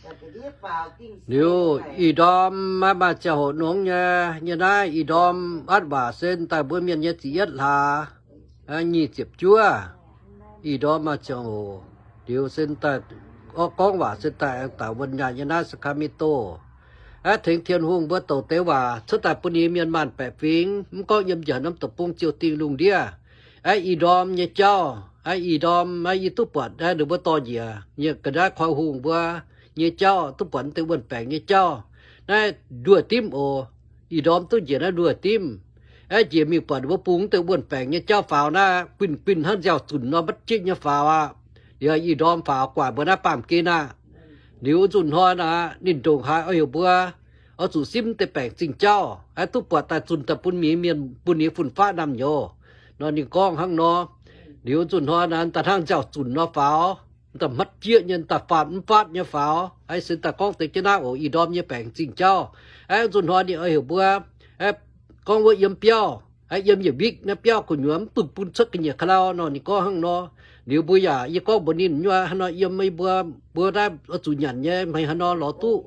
Liuz ih ndorm maiv maaih ziangh hoc nongx nyei, nyei naaiv ih ndorm atv waac se daaih mbuo mienh nyei ziepc yietv hlaax, nyic ziepc juov. Ih ndorm maaih ziangh hoc, liuz se daaih gorngv waac se daaih aengx daaih wuonh nyaanh nyei naaiv Sacramento. Aeqv, tengx Tin-Hungh mbuo douc deix waac cuotv daaih bun ninh mienh maanh baeqc fingx, mv gorngv yiem njiec norm deic-bung ziouc dingh lungh ndiev. Aeqv, ih ndorm nyei jauv, aeqv, ih ndorm, aeqv, yie duqv buatc, aeqv, ninh mbuo dorh njiec, nyiec ga'naaiv koi hungh mbuo nyei jauv, duqv buatc deix wuonh baengc nyei jauv. Naaiv nduoh dimv oc. Ih ndorm duqv njiec naaiv nduoh dimv. Aeqv, njiec mingh buatc ninh mbuo bung deix wuonh baengc nyei jauv faaux naaiv, guinh guinh hnangv nziaaux zunc nor mbatv jieqv nyei faaux aqv. Liuz ih ndorm faaux guaax mbuo naaiv baamh gen aqv. Liuz nzunc hnoi naaic, ninh ndongc haaix oix heuc mbuo oix zuqc simv deix baengc zingh jauv, aeqv, duqv buatc daaih zunh daaih bun mienh, mienh bun ninh fun-faqv naamh nyouz. Nor ninh gorngv hnangv nor. Liuz nzunc hnoi naaic, daaih hnangv nziaaux zunc nor faaux, daaih mbatv jieqv nyei, daaih faatv mv faatv nyei faaux. Aeqv, se daaih gorngv deix jienv naaiv oc, ih ndorm nyei baengc zingh jauv. Aeqv, nzunc hnoi ninh oix heuc mbuo, aeqv, gorngv wuov yiem biauv, aeqv, yiem yietc wik naaiv biauv gu'nyuoz mv dungx bun cuotv ga'nyiec ka'lau nor, ninh gorngv hnangv nor. Liuz mbuo yaac, yie gorngv mbuox ninh nyei, hnangv nor yiem meih mbuo, mbuo naaiv oix zuqc nyanc nyei, meih hnangv nor lorz duqv.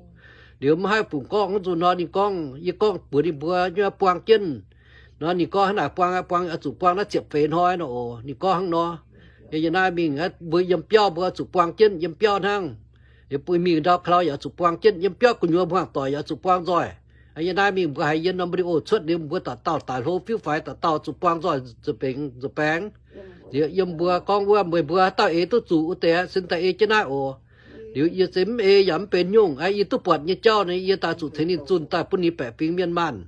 Liuz mv haih fungc gorngv, nzunc hnoi ninh gorngv, yie gorngv mbuox ninh mbuo nyei buang jienv. Nor ninh gorngv hnangv naaic buang, buang, oix zuqc buang naaiv ziepc feix hnoi nor oc, ninh gorngv hnangv nor. Yie naaiv mingh, mbuo yiem biauv mbuo oix zuqc buang jienv yiem biauv hnangv. Liuz bun mingh ndau ka'lau yaac oix zuqc buang jienv yiem biauv gu'nyuoz, hmuangx doic yaac oix zuqc buang nzoih. Yie naaiv mingh mbuo haiz yie norm video cuotv liuz mbuo dauh dauh daic hlo fiuv faix, dauh dauh zuqc buang nzoih nzuih baengx, nzuih baengx. Liuz yiem mbuo gorngv wuov, meih mbuo haaix dauh eix duqv zuqc wuov deix se daaih ei jienv naaiv oc. Liuz yie se mv ei yaac mv benx nyungc, yie duqv buatc nyei jauv naaic, yie daaih zuqc tengx ninh zunh daaih bun ninh baeqc fingx mienh maanh.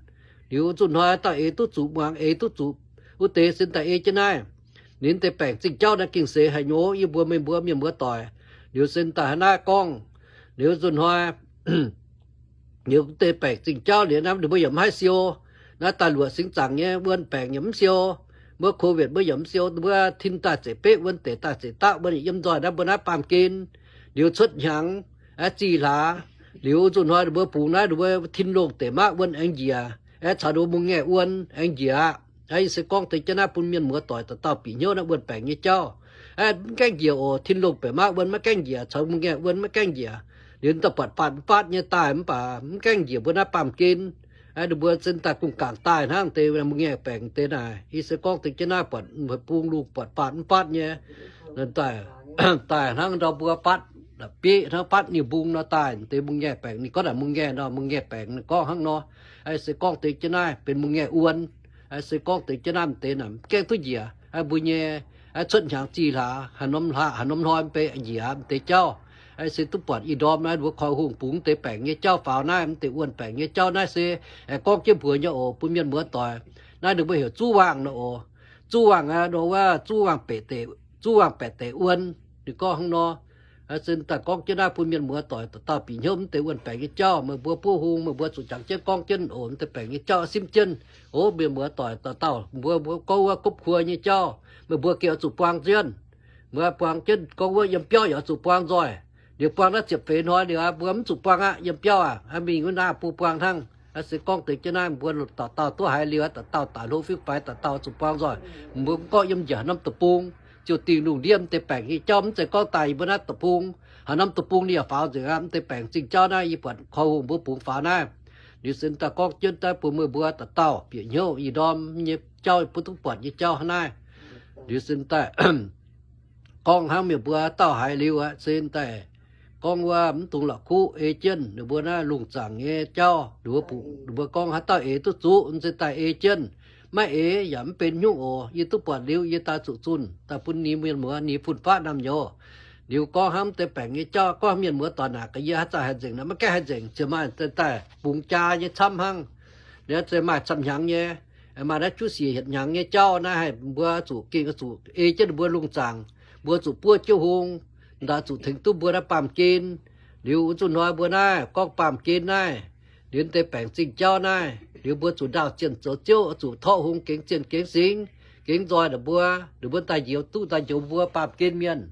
Liuz nzunc hnoi dauh eix duqv zuqc, muangx eix duqv zuqc wuov deix se daaih ei jienv naaiv. Ninh deix baengc zingh jauv naaiv gengh seix haic nyei, yie mbuox meih mbuo mienh muoz doic. Liuz se daaih hnangv naaiv gorngv. Liuz nzunc hnoi liuz deix baengc zingh jauv liuz naaiv ninh mbuo yaac mv haih siou. Naaiv daaih luoqc singx zaangc nyei wuonh baengc yaac mv siou. Mbuo covid mbuo yaac mv siou, mbuo tin daaih zeic beqv wuonh deix daaih zeic daqv wuonh yiem nzoih naaiv mbuo naaiv baamh gen. Liuz cuotv hnyangx, aeqv, zih hlaax, liuz nzunc hnoi ninh mbuo bungx naaiv ninh mbuo tin longh deix maqv wuonh aengx njiec, aeqv, caux ninh mbuo mungh ngaeqv wuonh aengx njiec aqv. Aeqv, yie se gorngv deix jienv naaiv bun mienh muoz doic dauh dauh bieqc hnyouv naaiv wuonh baengc nyei jauv. Aeqv, mv gaengh njiec oc, tin longh deix maqv wuonh maiv gaengh njiec, caux mungh ngaeqv wuonh maiv gaengh njiec. Liuz daaih buatc faatv mv faatv nyei daaih mv baac mv gaengh njiec mbuo naaiv baamh gen. Aeqv, ninh mbuo zinh daaih gong-gaangc daaih hnangv deix mungh ngaeqv baengc deix naaic. Yie se gorngv deix jienv naaiv buatc bung lungh buatc faatv mv faatv nyei. Daaih, daaih hnangv ndau mbuo faatv, bieqv hnangv faatv ninh mbung nor daaih deix mungh ngaeqv baengc, ninh gorngv naaic mungh ngaeqv nor, mungh ngaeqv baengc ninh gorngv hnangv nor. Aeqv, se gorngv deix jienv naaiv benx mungh ngaeqv wuonh. Aeqv, se gorngv deix jienv naaiv deix naaic mv gaengh duqv njiec. Aeqv, mbuo nyei, aeqv, cuotv hnyangx zih hlaax, haaix norm hlaax, haaix norm hnoi mv bei njiec mv deix jauv. Aeqv, se duqv buatc ih ndorm naaiv mbuo koi hungh bungx deix baengc nyei jauv faaux naaiv, mv deix wuonh baengc nyei jauv naaiv se, aeqv, gorngv jienv mbuox nyei oc, bun mienh muoz doic. Naaiv ninh mbuo heuc zuv waangh nor oc. Zuv waangh aqv, nor wuov zuv waangh baeqc deix, zuv waangh baeqc deix wuonh. Ninh gorngv hnangv nor. Aeqv, se daaih gorngv jienv naaiv bun mienh muoz doic dauh dauh bieqc hnyouv mv deix wuonh baengc nyei jauv, meih mbuo buov hung, meih mbuo zuqc jangx jienv gorngv jienv oc, mv deix baengc nyei jauv simv jienv. Ov, mienh muoz doic dauh dauh, mbuo, mbuo gorngv wuov gopv kuo nyei jauv, meih mbuo gengh oix zuqc buang jienv. Mbuo buang jienv gorngv wuov yiem biauv yaac oix zuqc buang nzoih. Liuz buang naaiv ziepc feix hnoi liuz aqv, mbuo mv zuqc buang aqv, yiem biauv aqv, mingh wuov naaiv bun buang hnangv. Aeqv, se gorngv deix jienv naaiv mbuo dauh dauh duqv haiz liuz, dauh dauh daic hlo fiuv faix, dauh dauh zuqc buang nzoih. Mbuo gorngv yiem njiec norm deic-bung, ziouc dingh lungh ndiev mv deix baengc nyei jauv, mv zeiz gorngv daaih yie mbuo naaiv deic-bung. Haaix norm deic-bung ninh yaac faaux nzengc aqv, mv deix baengc zingh jauv naaiv yie buatc koi hungh mbuo bungx faaux naaiv. Liuz se daaih gorngv jienv daaih bun meih mbuo dauh dauh bieqc hnyouv ih ndorm nyei jauv, bun duqv buatc nyei jauv hnangv naaiv. Liuz se daaih gorngv hnangv mienh mbuo dauh haiz liuz aqv, se daaih gorngv wuov mv dungx la'kuqv ei jienv ninh mbuo naaiv lungh zaangc nyei jauv. Ninh mbuo bungx, ninh mbuo gorngv haaix dauh eix duqv zuqc, se daaih ei jienv. Maiv eix yaac mv benx nyungc oc. Yie duqv buatc liuz yie daaih zuqc zunh daaih bun ninh mienh muoz ninh fun-faqv naamh nyouz. Liuz gorngv hnangv mv deix baengc nyei jauv, gorngv mienh muoz doic naaic gaax yie haaix zanc haih nzengc nor, maiv gaengh haih nzengc, ziouc maaih daaih bungx jaa nyei camv hnangv. Liuz ziouc maaih camv hnyangx nyei, maaih naaiv juqv siec hietc hnyangx nyei jauv naaiv haih mbuo zuqc gengh zuqc ei jienv ninh mbuo lungh zaangc, mbuo zuqc buov jienv hung, daaih zuqc tengx duqv mbuo naaiv baamh gen. Liuz wuov zuqc hnoi mbuo naaiv gorngv baamh gen naaiv, liuz deix baengc zingh jauv naaiv, liuz mbuo zuqc ndaauh zienh zoux ziouv, zuqc torqv hung gengx zienh gengx singx, gengx nzoih ninh mbuo, ninh mbuo daaih njoux duqv daaih njoux mbuo baamh gen mienh.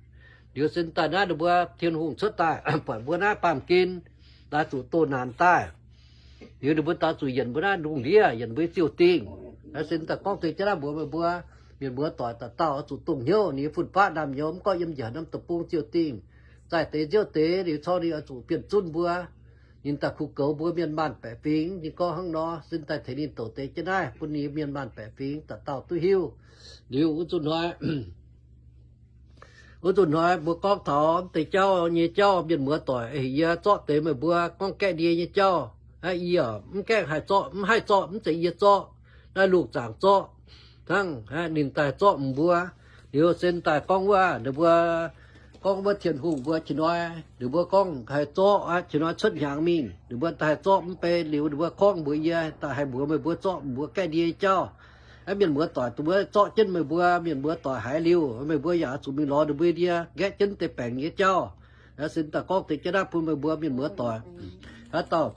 Liuz se daaih naaiv ninh mbuo Tin-Hungh cuotv daaih buatc mbuo naaiv baamh gen daaih zuqc doh naanc daaih. Liuz ninh mbuo daaih zuqc yienc mbuo naaiv lungh ndiev, yienc mbuo nyei ziouh dingh. Naaiv se daaih gorngv deix jienv naaiv mbuox meih mbuo, mienh muoz doic dauh dauh oix zuqc dongh hnyouv ninh nyei fun-faqv naamh nyouz, mv gorngv yiem njiec norm deic-bung ziouh dingh, zaih deix nziouv deix liuz corc ninh oix zuqc bienh zunv mbuo. Ninh daaih kuh goux mbuo mienh maanh baeqc fingx. Ninh gorngv hnangv nor, sin daaih tengx ninh douc deix jienv naaiv bun ninh mienh maanh baeqc fingx dauh dauh duqv hiuv. Liuz wuov zuqc hnoi wuov zuqc hnoi mbuo gorngv taux deix jauv nyei jauv, mienh muoz doic, yie zorqv deix meih mbuo gorngv gaeqv ndie nyei jauv. Yie mv gaengh haih zorqv, mv haih zorqv, mv zeiz yie zorqv, naaiv lungh zaangc zorqv. Hnangv ninh daaih zorqv mbuo. Liuz sin daaih gorngv wuov, ninh mbuo gorngv wuov Tin-Hungh mbuo qiex hnoi, ninh mbuo gorngv haih zorqv aqv, qiex hnoi cuotv hnyangx mingh, ninh mbuo daaih haih zorqv mv bei. Liuz ninh mbuo gorngv mbuox yie, daaih haih mbuox meih mbuo zorqv mbuo gaeqv ndie nyei jauv. Aqv, mienh muoz doic, dongh mbuo zorqv jienv meih mbuo mienh muoz doic haiz liuz, meih mbuo yaac zuqc mingh lorz ninh mbuo ndie, nqaeqv jienv deix baengc nyei jauv. Aqv, sin daaih gorngv deix jienv naaiv bun meih mbuo mienh muoz doic. Haaix dauh,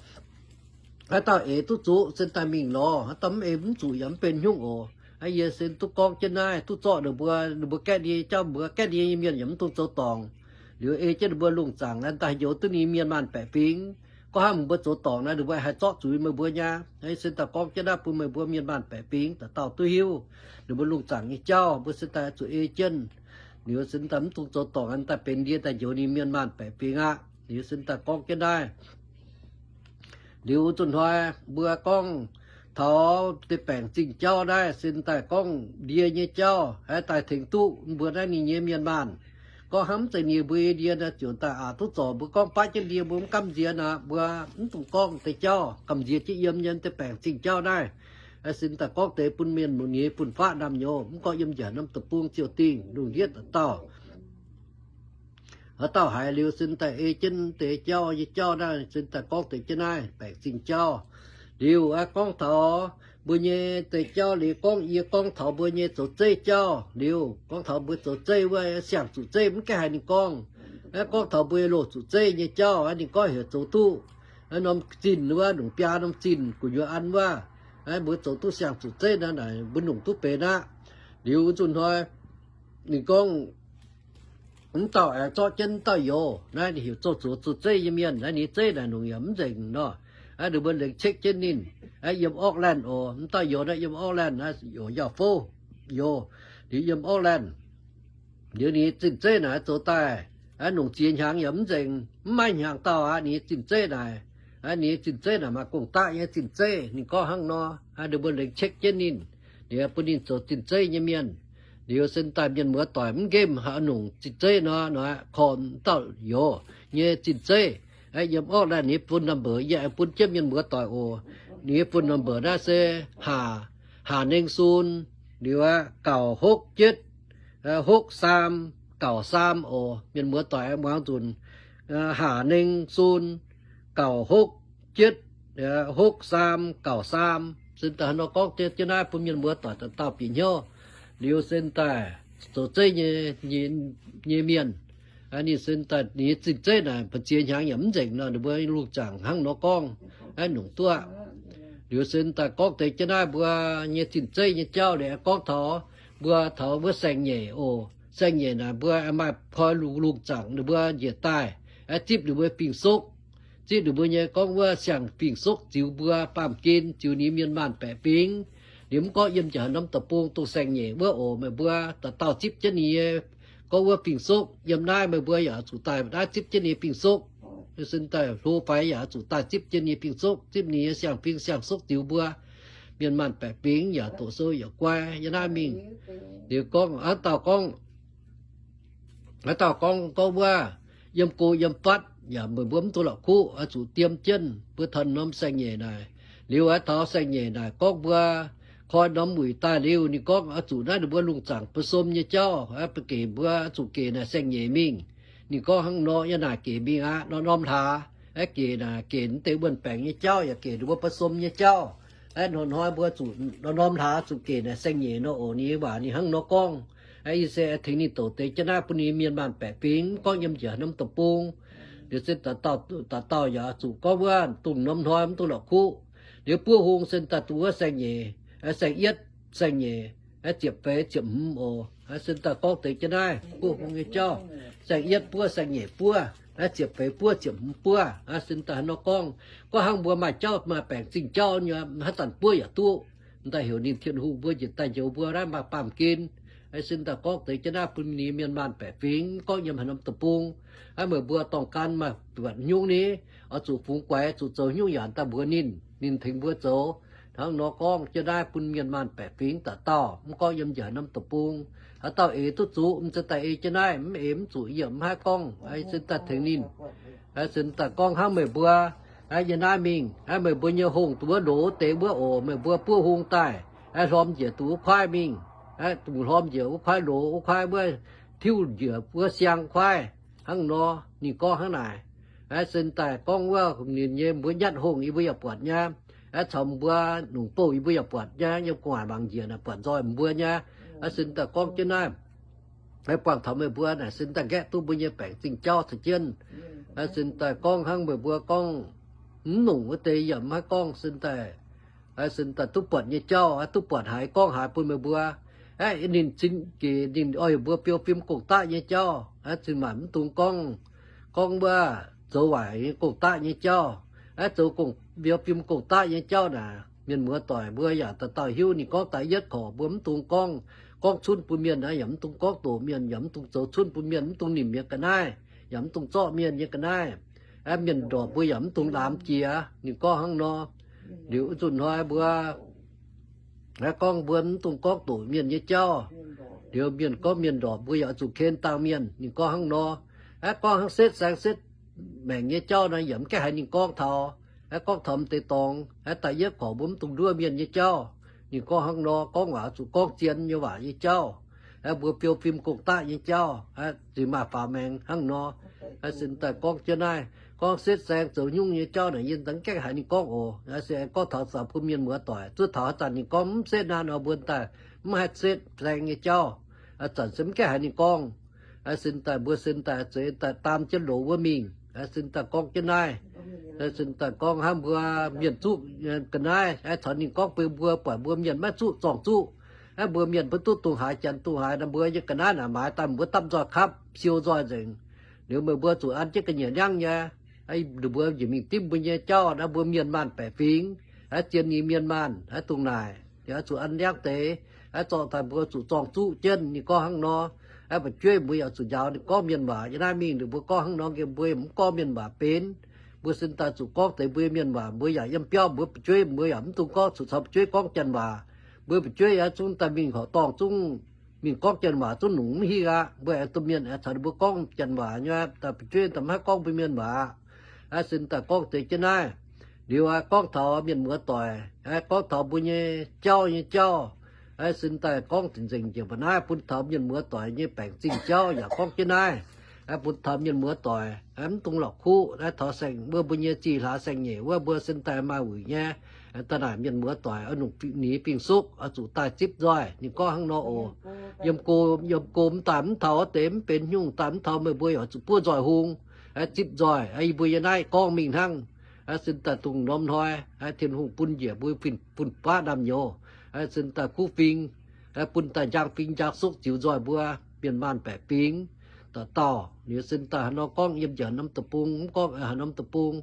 haaix dauh eix duqv zuqc, sin daaih mingh lorz. Haaix dauh mv eix mv zuqc yaac mv benx haaix nyungc oc. Aqv, yie sin duqv gorngv jienv naaiv, duqv zorqv ninh mbuo, ninh mbuo gaeqv ndie jauv, mbuo gaeqv ndie nyei mienh yaac mv dungx zoux dorngc. Liuz ei jienv ninh mbuo lungh zaangc naaiv daaih njoux duqv ninh mienh maanh baeqc fingx. Gorngv hnangv meih mbuo zoux dorngc naaiv, ninh mbuo haih zorqv zuiz meih mbuo nyei. Aqv, sin daaih gorngv jienv naaiv bun meih mbuo mienh maanh baeqc fingx dauh dauh duqv hiuv. Ninh mbuo lungh zaangc nyei jauv mbuo sin daaih zuqc ei jienv. Liuz sin daaih mv dungx zoux dorngc, daaih benx ndie daaih njoux ninh mienh maanh baeqc fingx aqv. Liuz sin daaih gorngv jienv naaiv. Liuz zuqc hnoi mbuo gorngv taux deix baengc zingh jauv naaiv, sin daaih gorngv ndie nyei jauv, haaix daaih tengx duqv mbuo naaiv ninh nyei mienh maanh. Gorngv hnangv mv zeiz ninh mbuo ndie naaiv ziouc daaih aqc duqv zorc mbuo gorngv baav jienv ndie mbuo mv gamh nziex naaic, mbuo mv dungx gorngv deix jauv, gamh nziex jienv yiem nyei deix baengc zingh jauv naaiv. Sin daaih gorngv deix bun mienh muoz nyei fun-faqv naamh nyouz, mv gorngv yiem njiec norm deic-bung ziouc dingh lungh ndiev dauh dauh. Haaix dauh haiz liuz sin daaih ei jienv deix jauv nyei jauv naaiv, sin daaih gorngv deix jienv naaiv baengc zingh jauv. Liuz aqv, gorngv taux mbuo nyei deix jauv liuz gorngv, yie gorngv taux mbuo nyei zoux zeiv jauv. Liuz gorngv taux mbuo zoux zeiv wuov, siang-zuqc zeiv mv gaengh haiz ninh gorngv. Aqv, gorngv taux mbuo loz-zuqc zeiv nyei jauv aqv, ninh gorngv heuc zoux duqv norm zinh wuov, longc biaa norm zinh gu'nyuoz an wuov, mbuo zoux duqv siang-zuqc zeiv naaiv, naaic mbuo longc duqv benx aqv. Liuz zuqc hnoi ninh gorngv mv dauh aengx zorqv jienv mv dauh youz. Naaiv ninh heuc zoux zuqc zuqc zeiv nyei mienh. Naaiv ninh zeiv naaic longc yaac mv nzengc nor. Aqv, ninh mbuo lengc cekv jienv ninh. Aqv, yiem Auckland oc. Mv dauh youz naaiv yiem Auckland, oc, Yauh Fouv youz. Liuz yiem Auckland. Liuz ninh zinh zeiv naaic zoux daaih, aqv, longc ziex hnyangx yaac mv nzengc, mv maaih hnyangx dauh aqv. Ninh zinh zeiv naaic, aqv, ninh zinh zeiv naaic maaih gong-daqv nyei zinh zeiv. Ninh gorngv hnangv nor. Aqv, ninh mbuo lengc cekv jienv ninh, liuz bun ninh zoux zinh zeiv nyei mienh. Liuz sin daaih mienh muoz doic mv nqemh haaix longc zinh zeiv nor, nor korv dauh youz nyei zinh zeiv. Aqv, yiem Auckland ninh phone number yie aengx bun jienv mienh muoz doic oc. Ninh phone number naaiv se haac, haac nengh sun, liuz aqv, gauc hokv jietv, hokv saam, gauc saam oc. Mienh muoz doic muangx nzunc, haac nengh sun, gauc hokv jietv, hokv saam, gauc saam. Sin daaih nor gorngv jienv naaiv bun mienh muoz doic dauh dauh bieqc hnyouv. Liuz sin daaih zoux zeiv nyei, nyei mienh, ninh sin daaih ninh zinh zeiv naaic ba'ziex hnyangx yaac mv nzengc nor, ninh mbuo lungh zaangc hnangv nor gorngv, aqv, longc duqv. Liuz sin daaih gorngv deix jienv naaiv mbuo nyei zinh zeiv nyei jauv liuz, gorngv taux mbuo taux wuov saeng-nyeic oc. Saeng-nyeic naaic mbuo maaih koi lungh, lungh zaangc ninh mbuo njiec daaih, aqv, zipv ninh mbuo fing-sokv. Zipv ninh mbuo nyei gorngv wuov siang-fing-sokv ziux mbuo baamh gen, ziux ninh mienh maanh baeqc fingx. Liuz mv gorngv yiem njiec norm deic-bung dongh saeng-nyeic wuov oc, meih mbuo dauh dauh zipv jienv ninh nyei gorngv wuov fing-sokv. Yiem naaiv meih mbuo yaac zuqc daaih naaiv zipv jienv ninh fing-sokv. Sin daaih hlo faix yaac zuqc daaih zipv jienv ninh fing-sokv, zipv ninh nyei siang-fing siang-sokv ziux mbuo mienh maanh baeqc fingx yaac doqc sou yaac guai yiem naaiv mingh. Liuz gorngv haaix dauh gorngv, haaix dauh gorngv, gorngv wuov yiem go yiem fatv yaac meih mbuo mv duqv la'kuqv, oix zuqc diem jienv mbuo taux norm saeng-nyeic naaic. Liuz aqv, taux saeng-nyeic naaic gorngv mbuo koi norm wuic daaih liuz, ninh gorngv oix zuqc naaiv ninh mbuo lungh zaangc ba'somv nyei jauv, aqv, ba'gec mbuo oix zuqc gec naaic saeng-nyeic mingh. Ninh gorngv hnangv nor, yiem naaic gec mingh aqv, norm-norm hlaax, aqv, gec naaic gec deix wuonh baengc nyei jauv yaac gec ninh mbuo ba'somv nyei jauv. Aqv, hnoi-hnoi mbuo zuqc norm-norm hlaax zuqc gec naaic saeng-nyeic nor oc. Ninh waac ninh hnangv nor gorngv. Aqv, yie se tengx ninh douc deix jienv naaiv bun ninh mienh maanh baeqc fingx, mv gorngv yiem njiec norm deic-bung. Liuz se dauh dauh, dauh dauh yaac zuqc gorngv wuov dongh norm hnoi mv dungx la'kuqv. Liuz buov hung se daaih dongh wuov saeng-nyeic, saeng-yietv, saeng-nyeic, ziepc feix, ziepc hmz oc. Se daaih gorngv deix jienv naaiv buov hung nyei jauv, saeng-yietv buov, saeng-nyeic buov, ziepc feix buov, ziepc hmz buov. Se daaih nor gorngv, gorngv hnangv mbuo maaih jauv maaih baengc zingh jauv nyei, haaix zanc buov yaac duqv. Daaih heuc ninh Tin-Hungh mbuo njiec daaih njoux mbuo naaiv maaih baamh gen, Aa, sin daaih gorngv deix jienv naaiv bun ninh mienh maanh baeqc fingx, mv gorngv yiem haaix norm deic-bung. Aa, meih mbuo dorngh gan maaih buatc nyungc ni, oix zuqc fungx guaix, zuqc zoux nyungc yaanc daaih mbuox ninh, ninh tengx mbuo zoux. Hnangv nor gorngv jienv naaiv bun mienh maanh baeqc fingx dauh dauh, mv gorngv yiem njiec haaix norm deic-bung. Haaix dauh eix duqv zuqc, m'ziex daaih ei jienv naaiv, mv eix mv zuqc yie mv haih gorngv. Aa, sin daaih tengx ninh. Aa, sin daaih gorngv hnangv meih mbuo, aa, yie naaiv mingh, aa, meih mbuo nyei hungh duqv wuov loz deix wuov oc, meih mbuo buov hung daaih, aa, hlorm njiec duqv wuov kuaaiv mingh, aa, dungx hlorm njiec wuov kuaaiv loz, wuov kuaaiv wuov tiuv njiec wuov siang kuaaiv. Hnangv nor ninh gorngv hnangv naaic. Aa, sin daaih gorngv wuov ninh nyei mbuo nyatv hungh yie mbuo yaac buatc nyei. Aa, caux mbuo nungc bouh yie mbuo yaac buatc nyei, yiem gu'nguaaic mangc njiec naaic buatc nzoih mbuo nyei. Aa, sin daaih gorngv jienv naaiv, aa, buangh taux meih mbuo naaic sin daaih nqaeqv duqv mbuo nyei baengc zingh jauv caux jienv. Aa, sin daaih gorngv hnangv meih mbuo gorngv, mv nungc wuov deix yaac mv haih gorngv, sin daaih, aa, sin daaih duqv buatc nyei jauv, aa, duqv buatc haiz gorngv haiz bun meih mbuo. Aa, ninh cin gec ninh oix heuc mbuo biou fim gong-daqv nyei jauv, aa, cin maanc mv dungx gorngv, gorngv wuov zoux waaic nyei gong-daqv nyei jauv. Aa, zoux gong, biou fim gong-daqv nyei jauv naaic, mienh muoz doic mbuo yaac dauh dauh hiuv. Ninh gorngv da'yietv korc mbuo mv dungx gorngv, gorngv cunv bun mienh, aa, yaac mv dungx gorngv doqc mienh, yaac mv dungx zoux cunv bun mienh, mv dungx nimc mienh ga'naaiv, yaac mv dungx zorqv mienh nyei ga'naaiv. Aa, mienh ndorpc mbuo yaac mv dungx laamx jiex. Ninh gorngv hnangv nor. Liuz wuov nzunc hnoi mbuo, aa, gorngv mbuo mv dungx gorngv doqc mienh nyei jauv. Liuz mienh gorngv mienh ndorpc mbuo yaac oix zuqc ken dangh mienh. Ninh gorngv hnangv nor. Aa, gorngv hnangv setv saeng setv maengc nyei jauv naaic yaac mv gaengh haiz ninh gorngv taux. Aa, gorngv taux m'deix dorngx, aa, da'yietv korc mbuo mv dungx nduov mienh nyei jauv. Ninh gorngv hnangv nor, gorngv waac zuqc gorngv zien nyei waac nyei jauv. Aa, mbuo biou fim gong-daqv nyei jauv, aa, zuqc maaih faaux maengx hnangv nor. Aa, sin daaih gorngv jienv naaiv, gorngv setv saeng zoux nyungc nyei jauv naaic yie mv gaengh haiz ninh gorngv oc. Aa, se gorngv taux zanc bun mienh muoz doic, zuov taux haaix zanc ninh gorngv mv setv naaiv nor mbuo daaih mv haih setv saeng nyei jauv. Aa, zanc se mv gaengh haiz ninh gorngv. Aa, sin daaih mbuo sin daaih zueiz daaih daam jienv loz wuov mingh. Aa, sin daaih gorngv jienv naaiv. Aa, sin daaih gorngv hnangv mbuo mienh zuqv ga'naaiv, aa, caux ninh gorngv bun mbuo buatc mbuo mienh maiv zuqv zorng-zuqv. Aa, mbuo mienh mbuo duqv dungz haaix janx dungz haaix nor, mbuo nyei ga'naaiv naaic maaiz daaih mbuo dapv nzoih kapv siou nzoih nzengc. Liuz meih mbuo zuqc an jienv ga'nyiec liangv nyei. Aa, ninh mbuo njiec mingh dimv mbuo nyei jauv naaiv, mbuo mienh maanh baeqc fingx, aa, zien nyei mienh maanh, aa, dongh naaic, yaac zuqc an liangv deix, aa, zorqv daaih mbuo zuqc zorng-zuqv jienv. Ninh gorngv hnangv nor, aa, fu'jueiv mbuo yaac zuqc njaaux ninh gorngv mienh waac. Yie naaiv mingh ninh mbuo gorngv hnangv nor, mbuo mv gorngv mienh waac benx. Mbuo sin daaih zuqc gorngv deix mbuo nyei mienh waac, mbuo yaac yiem biauv, mbuo fu'jueiv mbuo yaac mv dungx gorngv, zuqc caux fu'jueiv gorngv janx waac. Mbuo fu'jueiv yaac zungv daaih mingh horqc dorngh zungv mingh gorngv janx waac zungv nungx mv hiuv aqv. Mbuo aengx domh mienh aengx caux ninh mbuo gorngv janx waac nyei, daaih fu'jueiv daaih maiv haih gorngv mbuo mienh waac. Aa, sin daaih gorngv deix jienv naaiv. Liuz aa, gorngv taux mienh muoz doic, aa, gorngv taux mbuo nyei jauv nyei jauv. Aa, sin daaih gorngv nzengc njiec mba'naaiv bun taux mienh muoz doic nyei baengc zingh jauv yaac gorngv jienv naaiv. Aa, bun taux mienh muoz doic, aa, mv dungx la'kuqv. Aa, taux saeng wuov mbuo nyei zih hlaax saeng-nyeic wuov mbuo sin daaih maaih wuic nyei. Aa, da'naaic mienh muoz doic oix nungc nix fing-suqv, oix zuqc daaih zipv nzoih. Ninh gorngv hnangv nor oc. Yiem go, yiem go mv daaih mv taux wuov deix mv benx nyungc, daaih mv taux meih mbuo yaac zuqc buov nzoih hung. Aa, zipv nzoih. Aa, yie mbuo yiem naaiv gorngv mingh hnangv. Aa, sin daaih dongh norm hnoi, aa, Tin-Hungh bun njiec mbuo fun-faqv naamh nyouz. Aa, sin daaih kuv fing, aa, bun daaih njang fing njang suqv ziux nzoih mbuo mienh maanh baeqc fingx dauh dauh. Liuz sin daaih haaix nor gorngv yiem njiec haaix norm deic-bung, mv gorngv haaix norm deic-bung,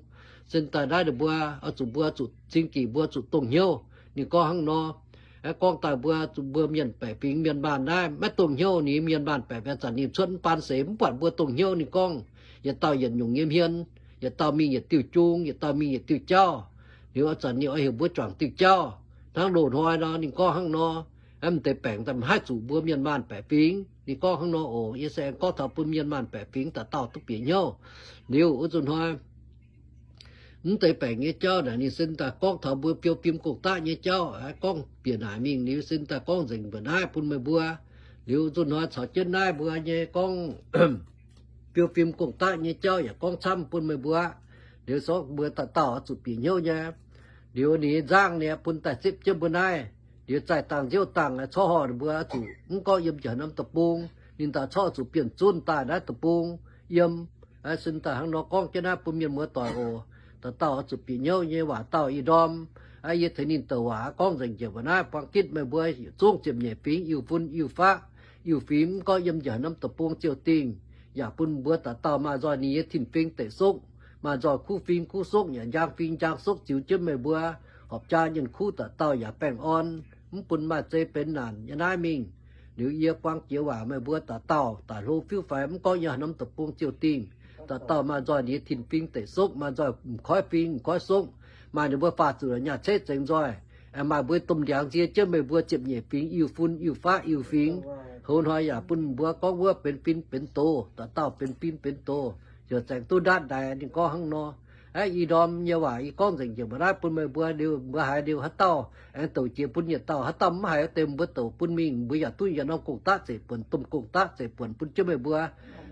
sin daaih naaiv ninh mbuo oix zuqc, mbuo zuqc cing-gec mbuo zuqc dongh hnyouv. Ninh gorngv hnangv nor. Aa, gorngv daaih mbuo, mbuo mienh baeqc fingx mienh maanh naaiv maiv dongh hnyouv. Ninh mienh maanh baeqc fingx zanc ninh cuotv mv baan seix mv buatc mbuo dongh hnyouv. Ninh gorngv yietc dauh yietc nyungc nyei hmien, yietc dauh mingh yietc diuh jung, yietc dauh mingh yietc diuh jauv. Liuz zanc ninh oix heuc mbuo juangc diuh jauv. Hnangv loz-hnoi nor ninh gorngv hnangv nor. Aa, m'deix baengc daaih mv haih zuqc mbuo mienh maanh baeqc fingx. Ninh gorngv hnangv nor oc. Yie se aengx gorngv taux bun mienh maanh baeqc fingx dauh dauh duqv bieqc hnyouv. Liuz wuov nzunc hnoi mv deix baengc nyei jauv naaic ninh sin daaih gorngv taux mbuo biou fim gong-daqv nyei jauv, aa, gorngv bieqc naaic mingh. Liuz sin daaih gorngv nzengc mbuo naaiv bun meih mbuo. Liuz nzunc hnoi caux jienv naaiv mbuo nyei gorngv biou fim gong-daqv nyei jauv yaac gorngv camv bun meih mbuo. Liuz sorng mbuo dauh dauh oix zuqc bieqc hnyouv nyei. Liuz ninh nzangv ninh bun daaih zipv jienv mbuo naaiv. Liuz zaih dangh nziouv dangh, corc horh ninh mbuo zuqc mv gorngv yiem njiec haaix norm deic-bung. Ninh daaih corc zuqc bienh zunv daaih naaiv deic-bung yiem. Aa, sin daaih hnangv nor gorngv jienv naaiv bun mienh muoz doic oc. Dauh dauh oix zuqc bieqc hnyouv nyei waac dauh ih ndorm. Aa, yie tengx ninh douc waac gorngv nzengc njiec mbuo naaiv. Buang gitv meih mbuo yietc zungv ziepc nyeic fingx, Iu-fun, Iu-faqv, Iu-fim, mv gorngv yiem njiec haaix norm deic-bung ziouc dingh, yaac bun mbuo dauh dauh maaih nzoih ninh nyei tin-fingx deic sokv, maaih nzoih kuv fing kuv sokv, yaac njang fing njang sokv ziux jienv meih mbuo. Horpc jaa nyienh kuv dauh dauh yaac baengh orn, mv bun maaih zei benx naanc. Yiem naaiv mingh Liuz yie buang jiex waac meih mbuo dauh dauh daaih hlo fiuv faix, mv gorngv yiem haaix norm deic-bung ziouc dingh, dauh dauh maaih nzoih ninh nyei tin-fing deic sokv, maaih nzoih m'koiv fing m'koiv sokv, maaih ninh mbuo faah zuqc nyaah ceqv zengx nzoih. Aengx maaih mbuo domh ndiangx nzie jienv meih mbuo ziepc nyeic fingx, Iu-fun, Iu-faqv, Iu-fingx. Hoz hnoi yaac bun mbuo gorngv wuov benx fin benx doz, dauh dauh benx fin benx doz, ziouc zaengc duqv ndaatv ndaix. Ninh gorngv hnangv nor. Aav, ih ndorm nyei waac yie gorngv nzengc njiec mbuo naaiv bun meih mbuo liuz, mbuo haiz liuz haaix dauh aengx douc jiex bun yietc dauh, haaix dauh mv haiz deix mbuo douc bun mingh, mbuo yaac duqv yietc norm gong-daqv zeiv buonc, domh gong-daqv zeiv buonc bun jienv meih mbuo.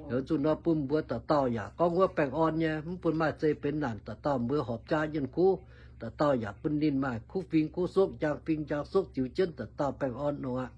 Liuz zuqc nor bun mbuo dauh dauh yaac gorngv wuov baengh orn nyei, mv bun maaih zei benx naanc, dauh dauh mbuo horpc jaa yienh kuv, dauh dauh yaac bun ninh maaih kuv fing kuv sokv, njang fing njang sokv ziux jienv dauh dauh baengh orn nor aqv.